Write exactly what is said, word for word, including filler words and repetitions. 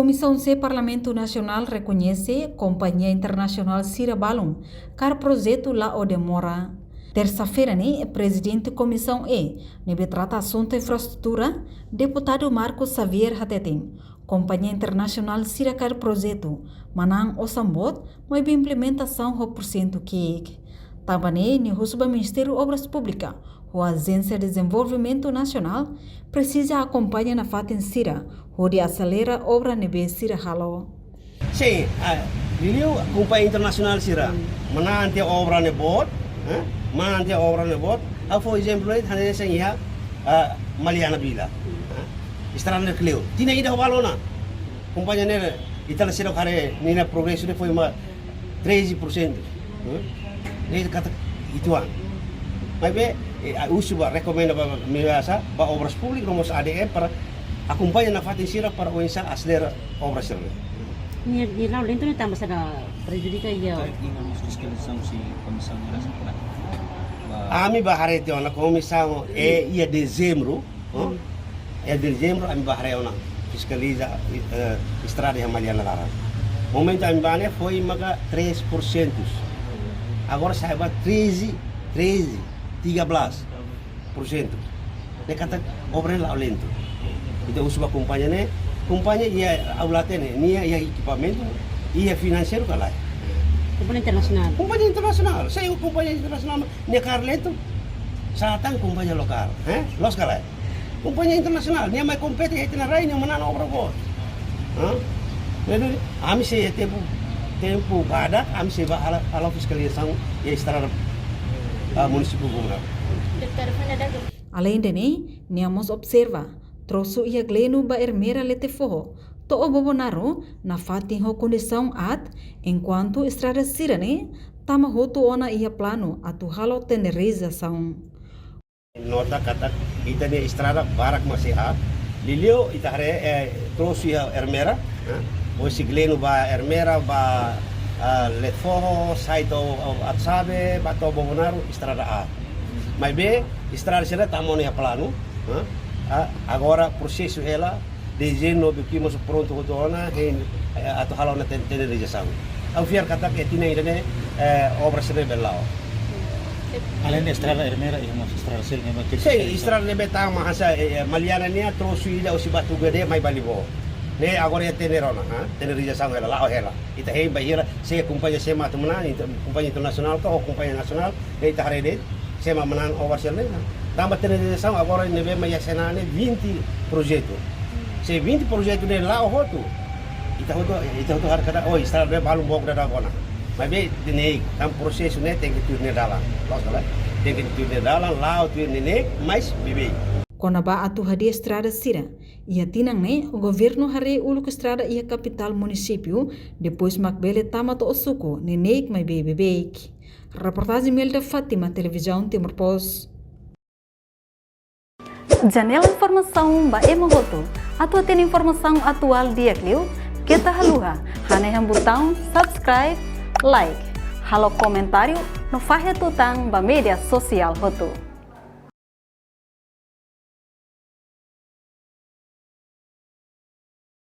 Komisaun C Parlamentu Nasionál rekoñese kompañia internasionál sira balun kaer projetu la'o demora. Tersa-feira ne'e, Prezidente Komisaun E, ne'ebé trata asuntu infraestrutura, Deputadu Marcos Xavier hateten, kompañia internasionál sira kaer projetu, manán osan boot, maibé implementasaun ho porsentu ki'ik. Tanba ne'e, nia husu ba Ministériu Obras Públikas ho Ajénsia Dezenvolvimentu Nasionál presiza akompaña nafatin sira hodi aselera obra ne'ebé sira halo. Sin, ah, liuliu kompañia internasionál sira manán tiha obra ne'e boot, eh? Manán tiha obra ne'e boot. Ha'u fó ezemplu, eh, hanesan iha, ah, Maliana Vila. Eh? Estrada ne'e kleur. Tinan ida ho balun ona. Kompañia ne'e, ita la seidauk haree ninia progresu ne'e foin mak treze por cento. Hmm? Ne'e katak uitoan. Maibé, eh, ha'u husu ba, rekomenda ba, ba, ba Obras Públikas, no mós A D M para akompaña nafatin sira para oinsá aselera obra sira. Nia, nia la'o lentu ne'e tanba saida, prejudika iha? Karik iha mós fiskalizasaun husi komisaun ne'e rasik. Ba- Ami bá haree tiha ona komisaun E iha dezembru, oh? Iha dezembru ami bá haree ona fiskaliza, eh, estrada iha Maliana laran. Momentu ami bá ne'e foin maka três por cento. Agora sa'e ba treze, treze, tiga belas por cento. Ne'e katak obra la'o lentu. Entaun husu ba kompañia ne'e, kompañia iha, ha'u la hatene, nia iha ekipamentu, iha finanseiru ka lae? Kompañia internasionál. Kompañia internasionál. Se kompañia internasionál nia kaer lentu, sá tan kompañia lokál, eh? Loos ka lae? Kompañia internasionál, nia mai kompete iha ita-nia rai, nia manán obra boot. Hah? Jadi, ami sei iha tempu, tempu badak, ami sei bá halo, halo fiskalizasaun iha estrada, ah, munisípiu Bobonaro. Aleinde ne'e, nia mós observa, trosu iha Gleno ba Ermera Letefoho, to'o Bobonaro, nafatin ho kondisaun aat, enkuantu estrada sira-ne'e tama hotu ona iha planu atu halo tenderizasaun. Nota katak ita-nia estrada barak mak sei aat. Liuliu ita haree, eh, trosu iha Ermera, eh, husi Gleno ba Ermera, ba, ah, Letefoho, sai to'o, ah, Atsabe, bá to'o Bobonaro, estrada aat. Maibé, estrada sira tama ona iha planu, eh, ah, agora prosesu hela, dezenove ki'ik mós prontu hotu ona, hein, eh, atu halo ona ten-, tenderizasaun. Ha'u fiar katak iha tinan ida-ne'e, eh, obra sira bele la'o. Aleinde estrada Ermera, iha mós estrada seluk ne'ebé ke- Sin, estrada ne'ebé tama hanesan, eh, eh, Maliana nian, trosu ida husi Batu Gede mai Balibó. Ne'e agora iha tender ona, ha? Tenderizasaun hela, la'o hela. Ita hein bainhira, sé kompañia sé mak atu manán, inter-, kompañia internasionál ka, ou kompañia nasionál, ne'e ita haree de'it, sé mak manán obra sira-ne'e. Tanba tenderizasaun agora ne'ebé mak iha sena ne'e vinte projetu. Se vinte projetu ne'e la'o hotu, ita hotu, ita hotu haree katak, oh, estrada ne'e balun book dadauk ona. Maibé, ida-ne'e, tanba prosesu ne'e tenke tuir nia dalan. Loos ka lae? Tenke tuir nia dalan, la'o tuir neineik, mais beibeik. Kona-ba atu hadi'a estrada sira, iha tinan ne'e, governu haree uluk estrada iha kapitál munisípiu, depois mak bele tama to'o suku, neineik maibé beibeik. Reportajen Imelda Fátima, Televizaun Timor Post. Janela informasaun ba ema hotu. Atu hatene informasaun atuál di'ak liu, keta haluha hanehan butaun subscribe, like, halo komentáriu, no fahe tutan ba média sosiál hotu.